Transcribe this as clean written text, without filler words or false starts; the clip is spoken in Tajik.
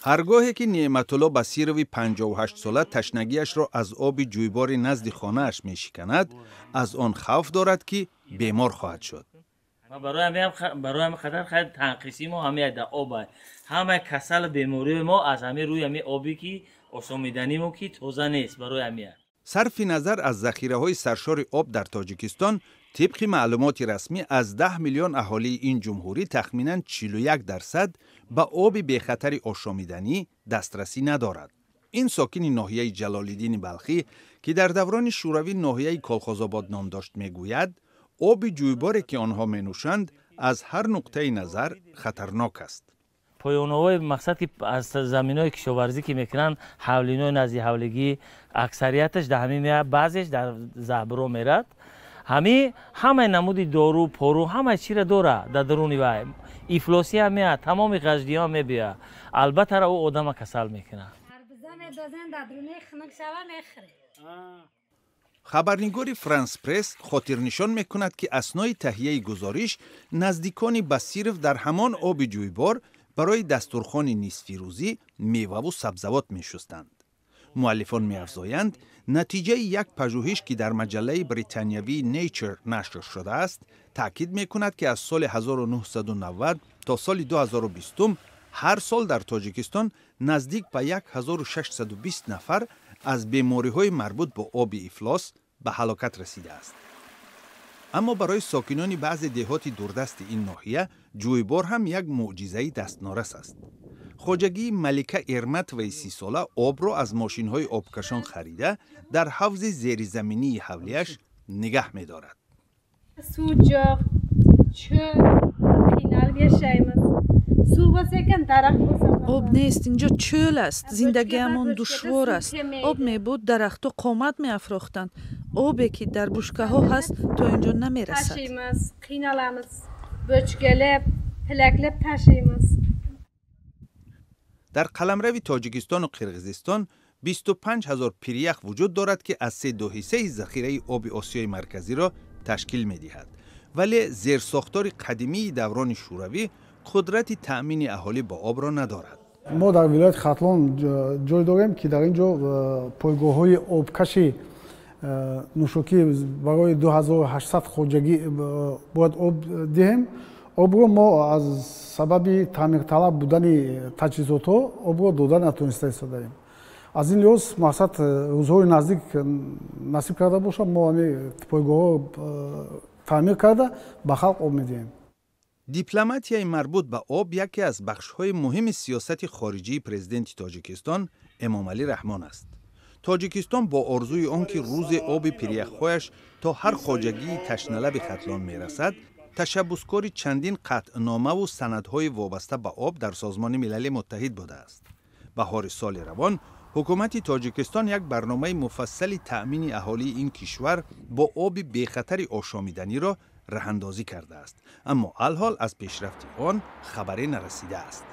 Ҳар гоҳе ки Неъматулло Басирови 58-сола ташнагиашро аз оби ҷӯйбори назди хонааш мешиканад, аз он хавф дорад, ки бемор хоҳад шуд. Барои ҳами хатар хайр танқисии мо ҳамеа да об, ҳама касалу бемориҳои мо аз ҳамин рӯи ҳамин обе ки ошомиданимо, ки тоза нест, барои ҳамеа. Сарфи назар аз захираҳои саршори об дар Тоҷикистон, тибқи маълумоти расмӣ, аз 10 миллион аҳолии ин ҷумҳурӣ тахминан 41% ба оби бехатари ошомиданӣ дастрасӣ надорад. Ин сокини ноҳияи Ҷалолиддини Балхӣ, ки дар даврони Шӯравӣ ноҳияи Колхозобод ном дошт, мегӯяд, оби ҷӯйборе ки онҳо менӯшанд, аз ҳар нуқтаи назар хатарнок аст. Поёнаҳои мақсад, ки аз заминҳои кишоварзӣ ки мекунанд, ҳавлинои назди ҳавлигӣ, аксарияташ дар ҳамин меяд, баъзеш дар заҳбро мерад. Ҳами ҳамаи намуди дору пору, ҳамаи чира дора дар даруни вай. Ифлосӣ ҳам меяд, тамоми ғаждиҳо мебиёяд, албатта ӯ одама касал мекунад. Хабарнигори Франс Пресс хотирнишон мекунад, ки аснои таҳияи гузориш наздикони Басиров дар ҳамон оби ҷӯйбор барои дастурхони нисфирӯзӣ меваву сабзавот мешустанд. Муаллифон меафзоянд, натиҷаи як пажӯҳиш, ки дар маҷаллаи британиявии Nature нашр шудааст, таъкид мекунад, ки аз соли 1990 то соли 2020 ҳар сол дар Тоҷикистон наздик ба 1620 нафар аз бемориҳои марбут бо оби ифлос ба ҳалокат расидааст. Аммо барои сокинони баъзе деҳоти дурдасти ин ноҳия ҷӯйбор ҳам як мӯъҷизаи дастнорас аст. Хоҷагии Малика Эрматоваи 30-сола обро аз мошинҳои обкашон харида, дар ҳавзи зеризаминии ҳавлиаш нигаҳ медорад. Suv yo'q, cho'l, qiynalib yashaymiz. Suv bo'lsa ekan, daraxt bo'lsa. Об нест, инҷо чӯл аст, зиндагиамон душвор аст. Об мебуд, дарахтҳо қомат меафрохтанд. Обе ки дар бушкаҳо ҳаст, то инҷо намерасад. Tashiymiz, qiynalamiz. Bochkalab, tilaklab tashiymiz. Дар қаламрави Тоҷикистону Қирғизистон 25 ҳазор пирях вуҷуд дорад, ки аз се ду ҳиссаи захираи оби Осиёи Марказиро ташкил медиҳад, вале зерсохтори қадимии даврони Шӯравӣ қудрати таъмини аҳолӣ бо обро надорад. Мо дар вилояти Хатлон ҷой дорем, ки дар ин ҷо пойгоҳҳои обкаши нӯшокӣ барои 2800 хоҷагӣ бояд об диҳем. Обро мо аз сабаби таъмирталаб будани таҷҳизотҳо обро дода натониста истодаем. Аз ин лиҳоз, мақсад, рӯзҳои наздик насиб карда бошад, мо ҳами пойгоҳҳо таъмир карда, ба халқ об медиҳем. Дипломатияи марбут ба об яке аз бахшҳои муҳими сиёсати хориҷии президенти Тоҷикистон Эмомалӣ Раҳмон аст. Тоҷикистон бо орзуи он ки рӯзе оби пиряхҳояш то ҳар хоҷагии ташналаби Хатлон мерасад, ташаббускори чандин қатъномаву санадҳои вобаста ба об дар Созмони Милали Муттаҳид будааст. Баҳори соли равон ҳукумати Тоҷикистон як барномаи муфассали таъмини аҳолии ин кишвар бо оби бехатари ошомиданиро раҳандозӣ кардааст, аммо алҳол аз пешрафти он хабаре нарасидааст.